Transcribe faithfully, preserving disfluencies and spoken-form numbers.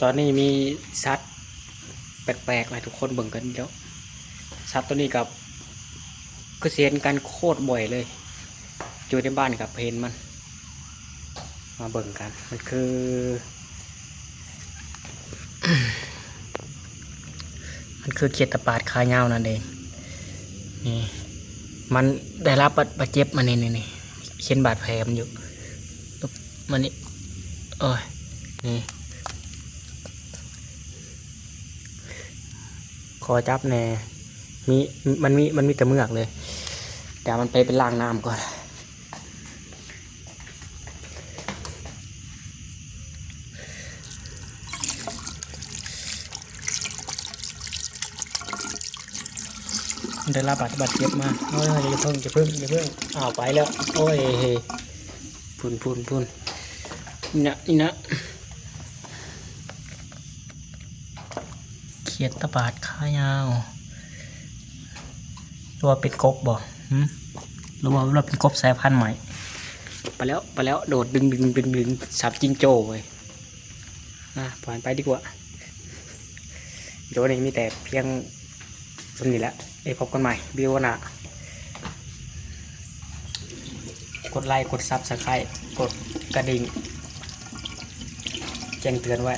ตอนนี้มีสัตว์แปลกๆให้ทุกคนเบิ่งกันแล้ว สัตว์ตัวนี้กับคือเห็นกันโคตรบ่อยเลย อยู่ในบ้านกับเห็นมัน มาเบิ่งกัน มันคือ มันคือเขียดตะปาดขายาวนั่นเอง นี่ มันได้รับบาดเจ็บมานี่นี่นี่ เห็นบาดแผลมันอยู่ มันนี่ โอ้ย นี่ ขอจับแหน่ มี มันมี มันมีแต่เมือกเลย เดี๋ยวมันไปเป็นล้างน้ำก่อน ได้รับบาดเจ็บมา โอ้ย อย่าเพิ่ง อย่าเพิ่ง อย่าเพิ่ง อ้าว ไปแล้ว โอ้ย พุ่น พุ่น พุ่น นี่นะ นี่นะ เขียดตะปาดขายาว หรือว่าเป็นกบบ่ หึ หรือว่าเราเป็นกบสายพันธุ์ใหม่ ไปแล้ว ไปแล้ว โดดดึงดึงดึงดึง สับจิงโจ้เว้ย อ่ะ ผ่านไปดีกว่า เดี๋ยวนี้มีแต่เพียงเท่านี้แหละ ไว้พบกันใหม่ วิดีโอหน้า กดไลค์ กด Subscribe กดกระดิ่ง แจ้งเตือนไว้